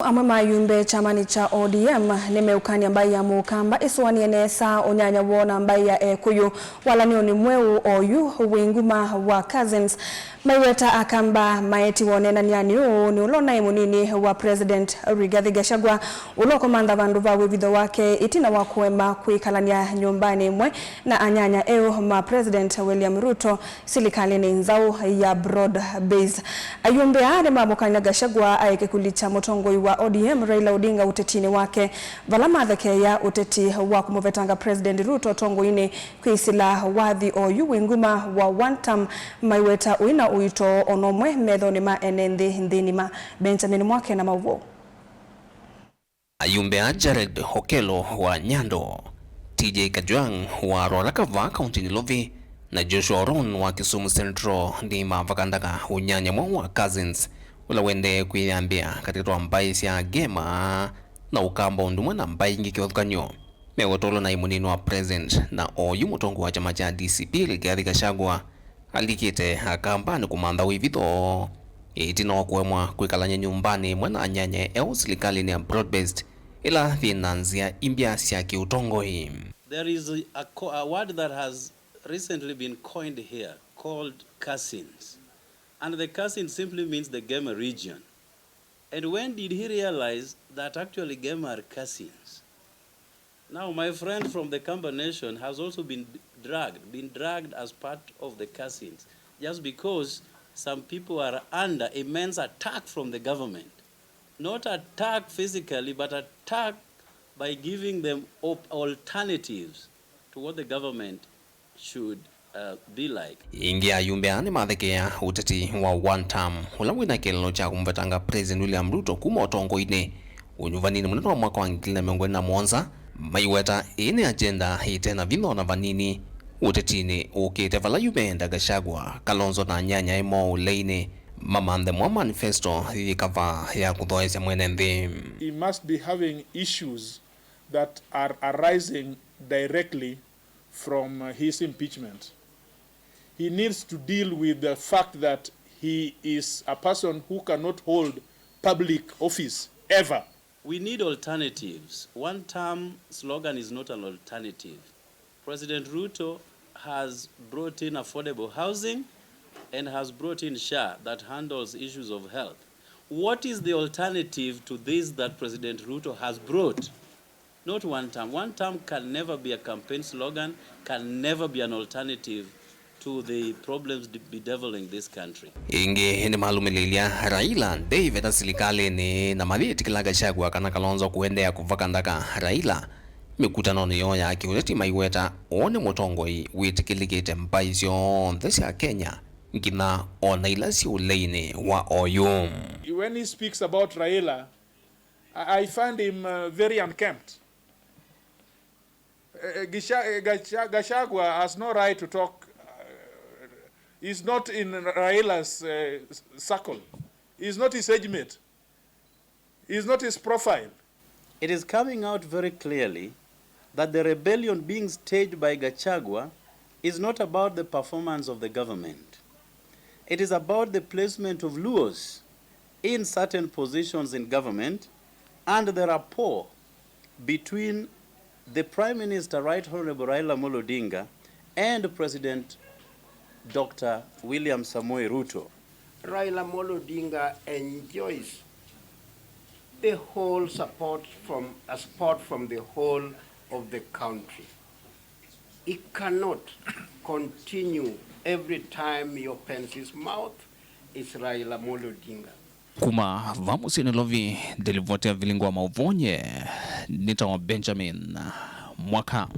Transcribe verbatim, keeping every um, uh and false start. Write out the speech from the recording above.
Amwe ma ayumbe kyamanĩ kya O D M nĩmeũkany'a mbaĩ ya Mũkamba ĩsũanĩe nesa ũnyanya woo na mbaĩ ya Ekũyũ walanĩonĩ mweũ oyu wĩ nguma wa Cousins. Maiweta Akamba maetiwe ũneenany'anĩ ũũ nĩ ũla ũnaĩ mũnini wa President Rigathi Gachagua, ũla ũkomantha vandũ va wĩvitho wake ĩtina wa kũema kwĩkalany'a nyũmbanĩ ĩmwe na anyanya eũ ma President William Ruto silikalĩnĩ nzaũ ya broad base. Ayumbe aa nĩmamũkany'a Gachagua aĩ kĩkuli kya mũtongoi wa O D M Raila Odinga ũtetinĩ wake, vala mathekeea ũteti wa kũmũvetanga President Ruto ũtongoinĩ kwĩsĩla wathi oyu wĩ nguma wa one term, maiweta ũina ũito ona ũmwe methonĩ ma ene nthĩ nthĩnĩ ma. Benjamin Mwake na maũvoo. Ayumbe a Jared Okello wa Nyando, T J Kajwang wa Ruaraka vaa kaunti Nairobi, na Joshua Oron wa Kisumu Central nĩmavakandaga ũnyanya mweũ wa Cousins, ũla wendee kwĩyambĩa katĩ wa mbaĩ sya Gema na Ũkamba ũndũ ũmwe na mbaĩ ingĩ kĩvathũkany'o. Meweta ũla naĩ mũnini wa President na oyu mũtongoi wa kyama kya D C P Rigathi Gachagua alikĩte Akambanĩ kũmantha wĩvitho ĩtina wa kũemwa kwĩkalany'a nyũmbanĩ ĩmwe na anyanya eũ silikalĩnĩ ya broad-based ĩla yĩ na nzĩa imbya sya kĩũtongoi. There is a, co- a word that has recently been coined here called Cousins. And the Cousins simply means the Gema region. And when did he realize that actually Gema are Cousins? Now, my friend from the Kamba Nation has also been dragged, been dragged as part of the Cousins, just because some people are under immense attack from the government. Not attack physically, but attack by giving them op- alternatives to what the government should, uh, be like. Ĩngĩ ayumbe aa nĩmathekeea ũteti wa one term, ũla wĩna kĩeleelo kya kũmũvetanga President William Ruto kuma ũtongoinĩ ũnyuvaninĩ mũnene wa mwaka wa ngili na mĩongo ĩlĩ na mũonza, maiweta ĩĩ nĩ agenda ĩte na vinya ona vanini ũtetinĩ ũkĩte, vala yu meenda Gachagua, Kalonzo na anyanya eũ ũleinĩ mamanthe mwa manifesto yĩ kavaa ya kũthoesya mwene nthĩ. He must be having issues that are arising directly from, uh, his impeachment. He needs to deal with the fact that he is a person who cannot hold public office ever. We need alternatives. One term slogan is not an alternative. President Ruto has brought in affordable housing and has brought in SHA that handles issues of health. What is the alternative to this that President Ruto has brought? Not one term. One term can never be a campaign slogan, can never be an alternative to the problems de- bedeviling this country. Ĩngĩ nĩmalũmĩlĩlya Raila ndeiveta silikalĩnĩ na mayĩtĩkĩla Gachagua kana Kalonzo kũendeea kũvaka ndaka Raila mĩkutanonĩ yoo ya kĩũteti, maiweta ũũ nĩ mũtongoi wĩtĩkĩlĩkĩte mbaĩ syonthe sya Kenya, nginya ona ila syĩ ũleinĩ wa oyu. When he speaks about Raila, I I find him, uh, very unkempt. Uh, Gisha- uh, Gacha- Gachagua has no right to talk. Uh, he's not in Raila's, uh, s- circle. He's not his age mate. He's not his profile. It is coming out very clearly that the rebellion being staged by Gachagua is not about the performance of the government. It is about the placement of Luos in certain positions in government and the rapport between the Prime Minister, Right Honorable Raila Amolo Odinga, and President Doctor William Samoei Ruto. Raila Amolo Odinga enjoys the whole support from, a support from the whole of the country. He cannot continue every time he opens his mouth, it's Raila Amolo Odinga. Kuma va mũsyĩ Nairobi, ndĩlivoti ya vilingi wa maũvoo nye nĩtawa Benjamin Mwaka.